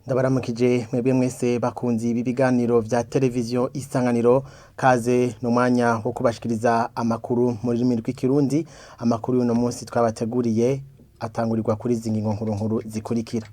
Ndabaramukije mwebwe mwese bakunzi b'ibiganiro vya televiziyo Isanganiro. Kaze n'umwanya wo kubashikiriza amakuru mu rurimi rw'ikirundi. Amakuru y'uno munsi twabateguriye atangurirwa kuri izi ngingo nkuru nkuru zikurikira: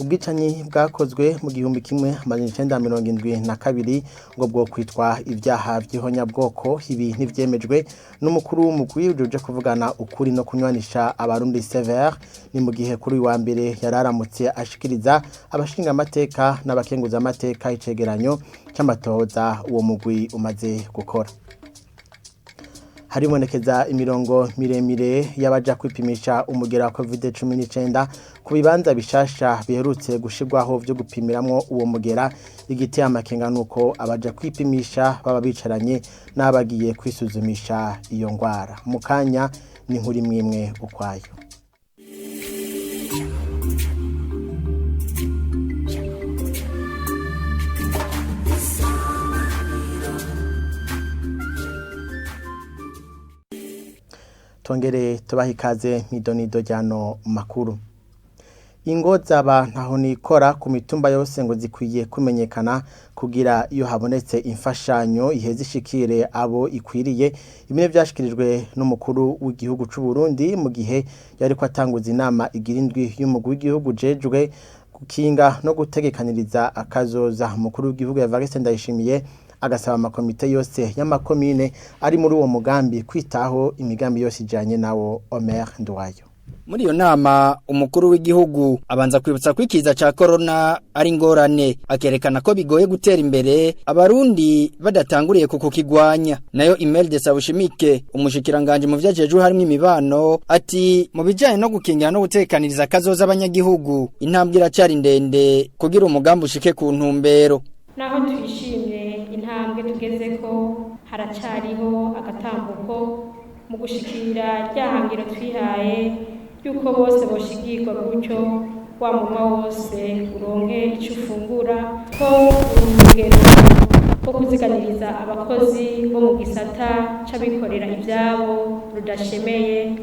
Ubwicanyi bwakozwe mu 1972 ngo bwo kwitwa ibyaha by'ihonyabwoko, ibi ntivyemejwe n'umukuru w'umugwi uje kuvugana ukuri no kunywanisha Abarundi, Sever. Ni mu gihe kuri uyu wa mbere yararamutse ashikiriza abashinga amateka n'abakenguza amateka icegeranyo c'amatohoza uwo mugwi umaze gukora. Haribonekeza imirongo miremire y'abaja kwipimisha umugera wa COVID-19 ku bibanza bishasha biherutse gushirwaho vyo gupimiramwo uwo mugera. Igiteye amakenga nuko abaja kwipimisha baba bicaranye n'abagiye kwisuzumisha iyo ngwara. Mu kanya ni nkuru imwimwe ukwayo. Tongere tubaha ikaze mw'idonido ryano makuru. Ingo zaba ntaho nikora ku mitumba yose ngo zikwiye kumenyekana kugira iyo habonetse imfashanyo iheze ishikire abo ikwiriye. Ibine vyashikirijwe n'umukuru w'igihugu c'u Burundi mu gihe yariko atanguza inama igira indwi y'umugwi w'igihugu jejwe gukinga no gutegekaniriza akazoza. Umukuru w'igihugu Evariste Ndayishimiye agasaba amakomite yose y'amakomine ari muri uwo mugambi kwitaho imigambi yose ijanye nawo. Omer Nduwayo. Muri iyo nama, umukuru w'igihugu abanza kwibutsa ko ikiza ca corona ari ingorane, akerekana ko bigoye gutera imbere Abarundi badatanguriye ku kukigwanya. Nayo Imelda Sabushimike, umushikiranganje mu vyajejwe harimo imibano, ati mu bijanye no gukingira no gutekaniriza kazoza abanyagihugu, intambwe iracari ndende kugira umugambi ushike ku ntumbero. Naho twishimye intambwe tugeze ko, haracariho agatambuko mu gushikira rya hangiro twihaye yuko bose boshigirwa, gutyo wa munwa wose uronke icyo ufungura, ko urugero rwo kuziganiriza abakozi bo mu gisata c'abikorera ibyabo rudashemeye,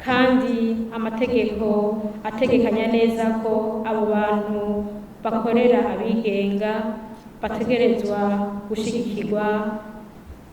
kandi amategeko ategekanya neza ko abo bantu bakorera abigenga bategerezwa gushigikirwa,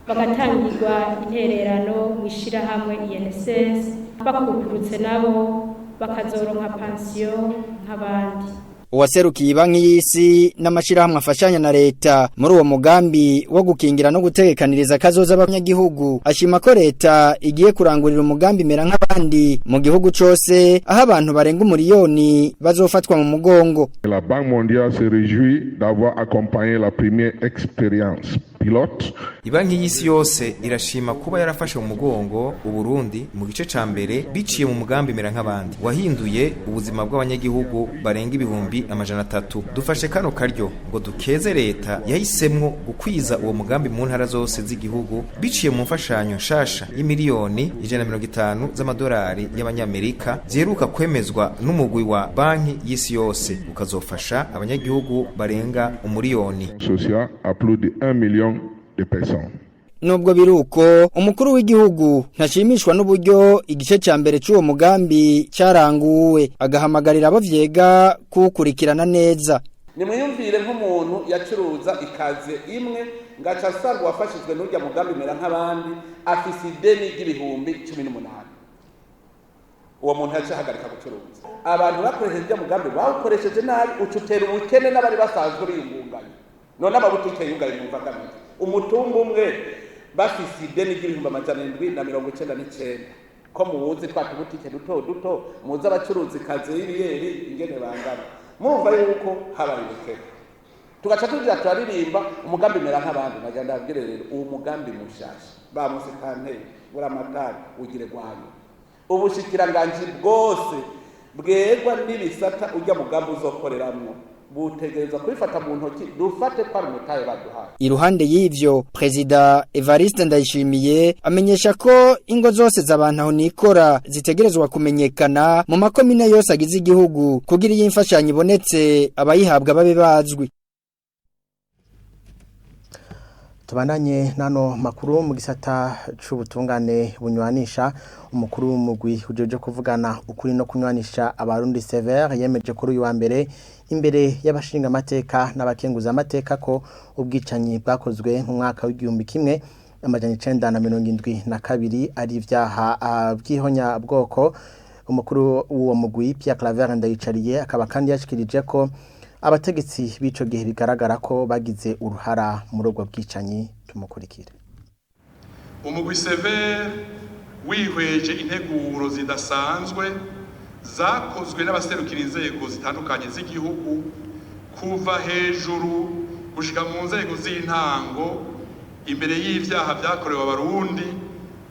bagatangirwa intererano mu ishyirahamwe INSS, bakukurutse nabo bakazoronka pansiyo nk'abandi. Uwaserukiye Banki y'Isi n'amashirahamwe afashanya na leta muri uwo mugambi wo gukingira no gutegekaniriza kazoza abanyagihugu ashima ko leta igiye kurangurira umugambi mera nk'abandi mu gihugu cose, aho abantu barenga umuriyoni bazofatwa mu mugongo. La Banque mondiale se réjouit d'avoir accompagné la première expérience pilote. Ibanki y'Isi yose irashima kuba yarafashe mu mugongo Uburundi mu gice ca mbere biciye mu mugambi mera nk'abandi wahinduye ubuzima bw'abanyagihugu barenga 300,000. Dufashe kano karyo ngo dukeze leta yahisemwo gukwiza uwo mugambi mu ntara zose z'igihugu biciye mu mfashanyo nshasha y'imiliyoni 150 z'amadolari y'Abanyamerika ziheruka kwemezwa n'umugwi wa Banki y'Isi yose, ukazofasha abanyagihugu barenga umuriyoni. Social à plus de 1 million de personnes. Nubwo biruko, umukuru w'igihugu ntashimishwa n'uburyo igice ca mbere c'uwo mugambi caranguwe, agahamagarira abo vyega kuwukurikirana neza. Nimwiyumvire nk'umuntu yacuruza ikaziye imwe, ngaca asanga uwafashijwe n'urya mugambi mera nk'abandi afise ideni ry'ibihumbi 18. Uwo muntu yaciye ahagarika gucuruza. Abantu bakoresheje urya mugambi bawukoresheje nabi, uca utera ubukene n'abari basanzwe biyungunganya. None amabutike yugaye, mwumva agamije umutumba umwe bafise ideni ry'ibihumbi 799, ko muwuzi twa tubutike duto duto, muzi abacuruzi kazi y'ibiyeri ingene bangana, murumva yuko habaye ubukene. Tugaca tugira turaririmba umugambi mera nk'abandi. Nagira ndabwire rero, uwo mugambi mushasha ba musikanteri buramatari ugire gwanyu, ubushikiranganji bwose bwegwa n'ibisata urya mugambi uzokoreramwo. Butegerezwa kubifata mu ntoki, dufate ko ari umutahe baduhaye. Iruhande y'ivyo, Prezida Evariste Ndayishimiye amenyesha ko ingo zose z'abantu aho nikora zitegerezwa kumenyekana mu makomine yose agize igihugu kugira iyi mfashanyo ibonetse abayihabwa babe bazwi. Tubandanye nano makuru mu gisata c'ubutungane bunywanisha. Umukuru w'umugwi ujeje kuvugana ukuri no kunywanisha Abarundi, Sever, yemeje kuri uyu wa mbere imbere y'abashinga amateka n'abakenguza amateka ko ubwicanyi bwakozwe mu mwaka w'1972 ari ivyaha by'ihonya bwoko. Umukuru w'uwo mugwi, Pierre Claver Ndayicariye, akaba kandi yashikirije ko abategetsi b'ico gihe bigaragara ko bagize uruhara muri ubwo bwicanyi. Tumukurikire. Umugwi Severe wihweje integuro zidasanzwe zakozwe n'abaserukira inzego zitandukanye z'igihugu, kuva hejuru gushika mu nzego z'intango, imbere y'ivyaha vyakorewe Abarundi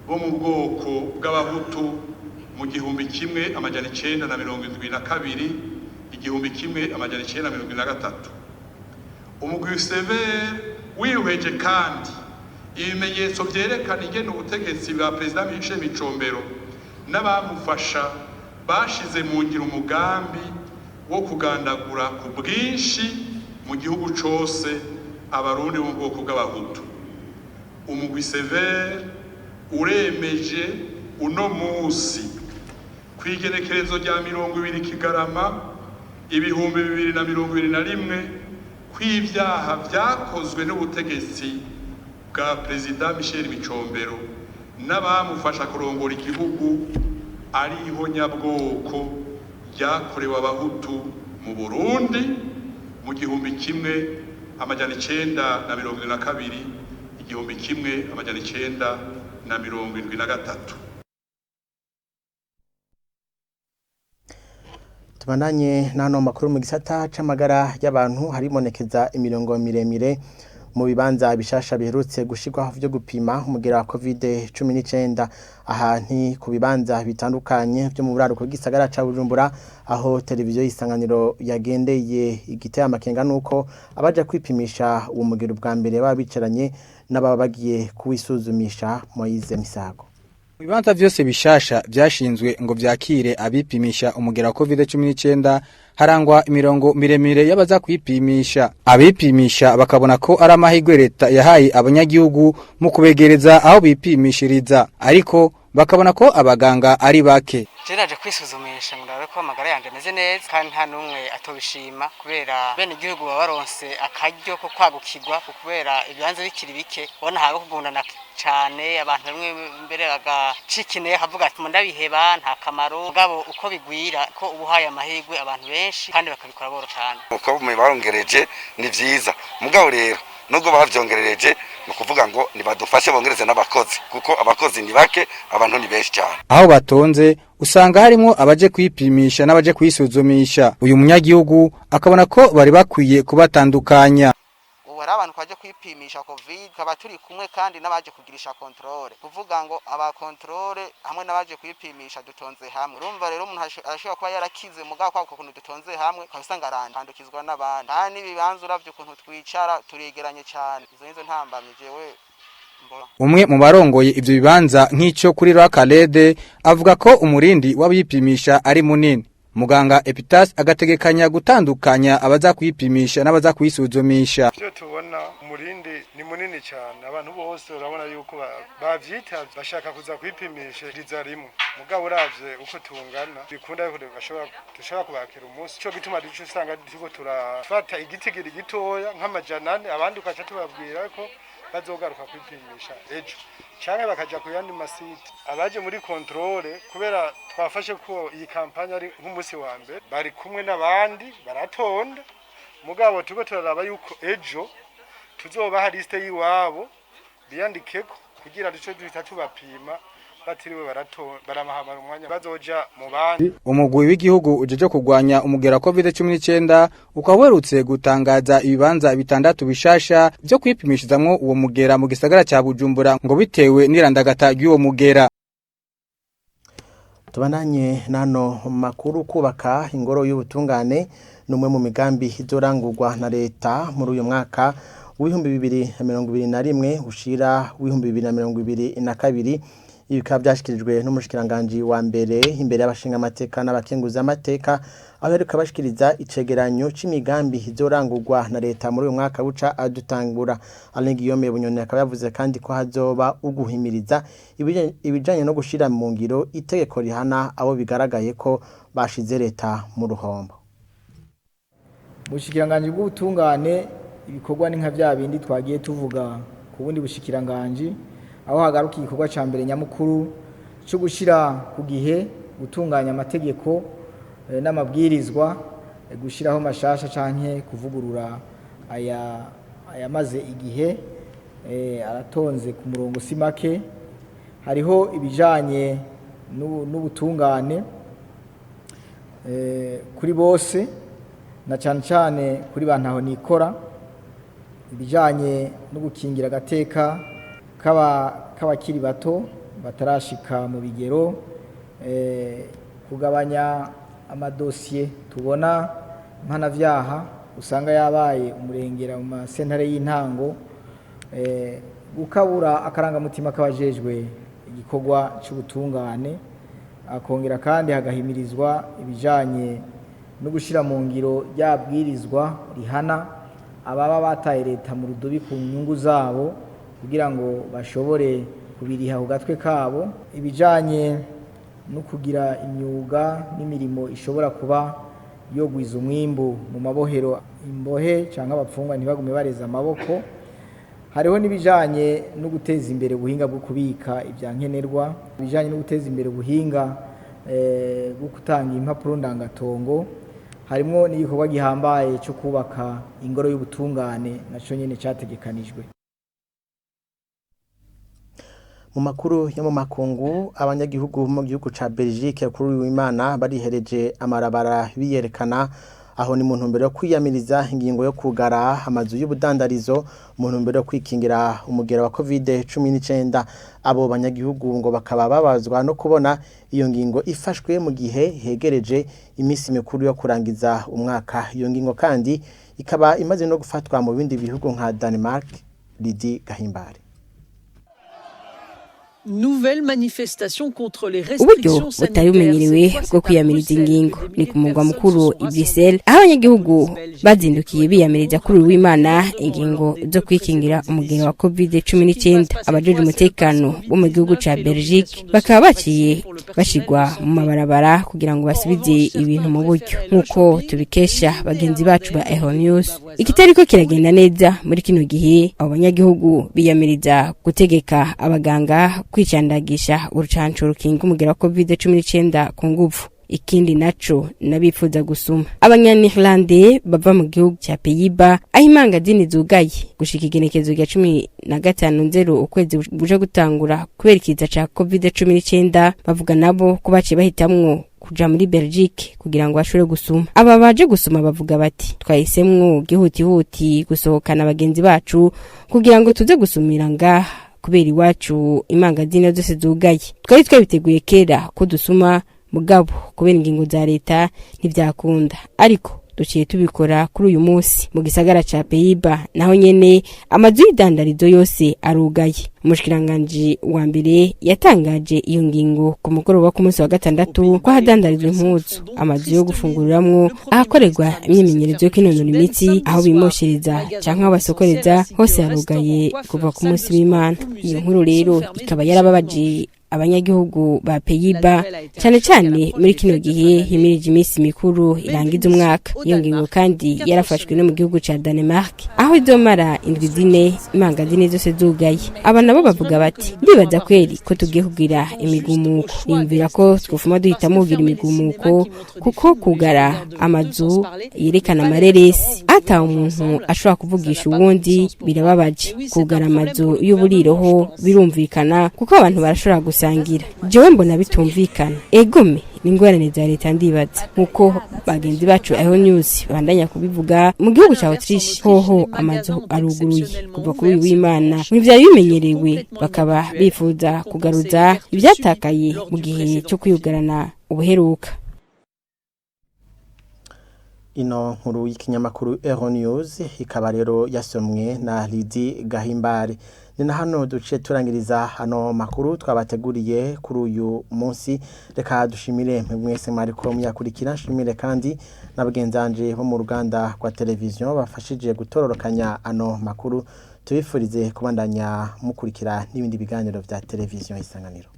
bo mu bwoko bw'Abahutu mu 1972, 1973. Umugwi Severe wihweje kandi ibimenyetso vyerekana ingene ubutegetsi bwa Perezida Michel Micombero n'abamufasha bashize mu ngiro umugambi wo kugandagura ku bwinshi mu gihugu cose Abarundi bo mu bwoko bw'Abahutu. Umugwi Severe uremeje uno musi kw'igenekerezo rya 20 Kigarama 2021 kw'ivyaha vyakozwe n'ubutegetsi bwa Perezida Michel Micombero n'abamufasha kurongora igihugu ari ihonyabwoko ryakorewe Abahutu mu Burundi mu 1972, 1973. Tubandanye n'ano makuru mu gisata c'amagara y'abantu. Haribonekeza imirongo miremire mu bibanza bishasha biherutse gushirwaho vyo gupima umugera wa COVID-19. Aha ni ku bibanza bitandukanye vyo mu buraruko bw'igisagara ca Bujumbura, aho televiziyo y'Isanganiro yagendeye. Igiteye amakenga nuko abaja kwipimisha uwo mugera ubwa mbere baba bicaranye n'ababa bagiye kuwisuzumisha. Moise Misago. Ibibanza vyose bishasha vyashinzwe ngo vyakire abipimisha umugera wa COVID-19 harangwa imirongo miremire y'abaza kwipimisha. Abipimisha bakabona ko ari amahirwe leta yahaye abanyagihugu mu kubegereza aho bipimishiriza, ariko bakabona ko abaganga ari bake. Je naje kwisuzumisha ngo ndabe ko amagara yanje ameze neza, kandi nta n'umwe atobishima, kubera bene igihugu baba baronse akaryo ko kwagukirwa, kubera ibibanza bikiri bike ubona haba kugundana cane, abantu bamwe mbere bagacika intege akavuga ati ndabiheba, nta kamaro. Mugabo uko bigwira ko ubuhaye amahirwe abantu benshi kandi bakabikora boro cane. Uko barongereje ni vyiza, mugabo rero nubwo bavyongerereje, ni ukuvuga ngo nibadufashe bongereze n'abakozi, kuko abakozi ni bake, abantu ni benshi cyane. Aho batonze usanga harimo abaje kwipimisha n'abaje kwisuzumisha. Uyu munyagihugu akabona ko bari bakwiye kubatandukanya. Ubu hari abantu twaje kwipimisha COVID, tukaba turi kumwe kandi n'abaje kugirisha contrôle, kuvuga ngo aba contrôle hamwe n'abaje kwipimisha dutonze hamwe. Urumva rero umuntu arashobora kuba yarakize, mugabo kwa ukuntu dutonze hamwe ukaba usanga arandukizwa n'abandi. Kandi n'ibibanza, uravye ukuntu twicara turegeranye cyane. Izo nizo ntambamye jewe. Umwe mu barongoye ivyo bibanza nk'ico kuri Rakalede avuga ko umurindi w'abipimisha ari munini. Muganga Epitas agategekanya gutandukanya abaza kwipimisha n'abaza kwisuzumisha. Ivyo tubona, umurindi ni munini cyane. Abantu bose urabona yuko bavyitavye, bashaka kuza kwipimisha riza rimwe. Mugabo uravye uko tungana, bikunda yuko bashobora dushobora kubakira umunsi. Ico gituma duce usanga turiko turafata igitigiri gitoya nk'400, abandi ukaca tubabwira ko bazogaruka kwipimisha ejo canke bakaja ku yandi ma sites. Abaje muri contrôle, kubera twafashe ko iyi campagne ari nk'umunsi wa mbere, bari kumwe n'abandi baratonda. Mugabo turiko turaraba yuko ejo tuzobaha liste y'iwabo biyandikeko, kugira duce duhita tubapima batiriwe baramahamara umwanya bazoja mu bandi. Umugwi w'igihugu ujeje kurwanya umugera wa COVID-19 ukaba uherutse gutangaza ibibanza bitandatu bishasha vyo kwipimishizamwo uwo mugera mu gisagara ca Bujumbura, ngo bitewe n'irandagata ry'uwo mugera. Tubandanye nano makuru. Kubaka ingoro y'ubutungane. Numwe mu migambi izorangurwa na leta muri uyu mwaka w'2021 ushira w'2022. Ibi bikaba byashyikirijwe n'umushikiranganji wa mbere imbere y'abashinga amateka n'abakenguza amateka, aho yariko abashikiriza icegeranyo c'imigambi izorangurwa na leta muri uyu mwaka buca adutangura. Alain Guillaume Bunyoni akaba yavuze kandi ko hazoba uguhimiriza ibijanye no gushira mu ngiro itegeko rihana abo bigaragaye ko bashize leta mu ruhombo. Bushikiranganji bw'ubutungane, ibikorwa ni nka bya bindi twagiye tuvuga ku bundi bushikiranganji, aho hagaruka igikorwa cya mbere nyamukuru cyo gushyira ku gihe, gutunganya amategeko n'amabwirizwa, gushyiraho mashasha canke kuvugurura aya ayamaze igihe aratonze ku murongo si make. Hariho ibijanye n'ubutungane kuri bose na cyane cyane kuri ba ntaho nikora, ibijanye no gukingira agateka k'abakiri bato batarashika mu bigero, kugabanya amadosiye tubona mpanavyaha usanga yabaye umurengera mu masentare y'intango, gukabura akarangamutima k'abajejwe igikorwa c'ubutungane, akongera kandi hagahimirizwa ibijanye no gushira mu ngiro ryabwirizwa rihana ababa bataye leta mu rudubi ku nyungu zabo kugira ngo bashobore kubiriha ku gatwe kabo, ibijanye no kugira imyuga n'imirimo ishobora kuba yogwiza umwimbu mu mabohero, imbohe cyangwa abapfungwa ntibagume bareza amaboko. Hariho n'ibijanye no guteza imbere ubuhinga bwo kubika ibyankenerwa, ibijanye no guteza imbere ubuhinga bwo gutanga impapuro ndangatongo, harimo n'igikorwa gihambaye cyo kubaka ingoro y'ubutungane naco nyene cyategekanijwe. Mu makuru yo mu makungu, abanyagihugu mu gihugu ca Belgique kuri w'Imana barihereje amarabara biyerekana, aho ni mu ntumbero yo kwiyamiriza ingingo yo kugara amazu y'ubudandarizo mu ntumbero yo kwikingira umugera wa COVID-19. Abo banyagihugu ngo bakaba babazwa no kubona iyo ngingo ifashwe mu gihe hegereje iminsi mikuru yo kurangiza umwaka. Iyo ngingo kandi ikaba imaze no gufatwa mu bindi bihugu nka Denmark. Lydie Gahimbare. Nouvelle manifestation contre les Uburyo restrictions butari bumenyerewe bwo kwiyamiriza ingingo ni ku mugwa mukuru i Bruxelles, aho abanyagihugu bazindukiye biyamiriza kuri uyu w'Imana ingingo zo kwikingira umugera wa COVID-19. Abajejwe umutekano bo mu gihugu ca Belgique bakaba baciye bashigwa mu mabarabara kugira ngo basubize ibintu mu buryo, nk'uko tubikesha bagenzi bacu ba Euronews. Ikitariko kiragenda neza muri kino gihe, abo banyagihugu biyamiriza gutegeka abaganga kwicandagisha urucanco rukinga umugera wa COVID-19 ku nguvu. Ikindi naco nabifuza gusuma abanyanirlande bava mu gihugu cya Pays-Bas, aho imangazini zugaye gushika igenekezo rya 15/0 ukwezi buje gutangura kubera ikiza ca COVID-19, bavuga nabo ko baciye bahitamwo kuja muri Belgique kugira ngo bashobore gusuma. Aba baje gusuma bavuga bati: "Twahisemwo gihutihuti gusohokana bagenzi bacu kugira ngo tuze gusumira ngaha, kubera iwacu imangazini zose zugaye. Twari twabiteguye kera ko dusuma, mugabo kubera ingingo za leta ntibyakunda, ariko duciye tubikora kuri uyu munsi." Mu gisagara ca Pays-Bas naho nyene amazu y'idandarizo yose arugaye. Umushikiranganji wa mbere yatangaje iyo ngingo ku mugoroba ku munsi wa gatandatu, ko ahadandarizwa impuzu, amazu yo gufunguriramwo, ahakorerwa imyimenyerezo yo kwinonora imitsi, aho bimoshereza canke aho basokoreza, hose harugaye kuva ku munsi w'Imana. Iyo nkuru rero ikaba yarababaje abanyagihugu ba Pays-Bas, cyane cyane muri kino gihe himirije iminsi mikuru irangiza umwaka. Iyo ngingo kandi yarafashwe no mu gihugu ca Denmark, aho izomara indwi 4 imangazini zose zugaye. Aba nabo bavuga bati: "Ndibaza kweri ko tugiye kugira imigumuko. Niyumvira ko twofuma duhitamo kugira imigumuko, kuko kugara amazu yerekana amareresi ata umuntu ashobora kuvugisha uwundi birababaje. Kugara amazu y'uburiro ho birumvikana, kuko abantu barashobora gusangira. Jewe mbona bitumvikana. Egome ni ingorane za leta ndibaza." Nkuko bagenzi bacu aho news bandanya kubivuga, mu gihugu ca Autriche hoho amazu aruguruye kuva kuri uyu w'Imana, ntivyari bimenyerewe, bakaba bifuza kugaruza ivyatakaye mu gihe cyo kwiyugarana ubuheruka. Ino nkuru y'ikinyamakuru Euronews ikaba rero yasomwe na Lydie Gahimbare. Ni na hano duce turangiriza hano makuru twabateguriye kuri uyu munsi. Reka dushimire mwese mwariko muyakurikira, nshimire kandi n'abagenzanje bo mu ruganda rwa televiziyo bafashije gutororokanya ano makuru. Tubifurize kubandanya mukurikira n'ibindi biganiro vya televiziyo Isanganiro.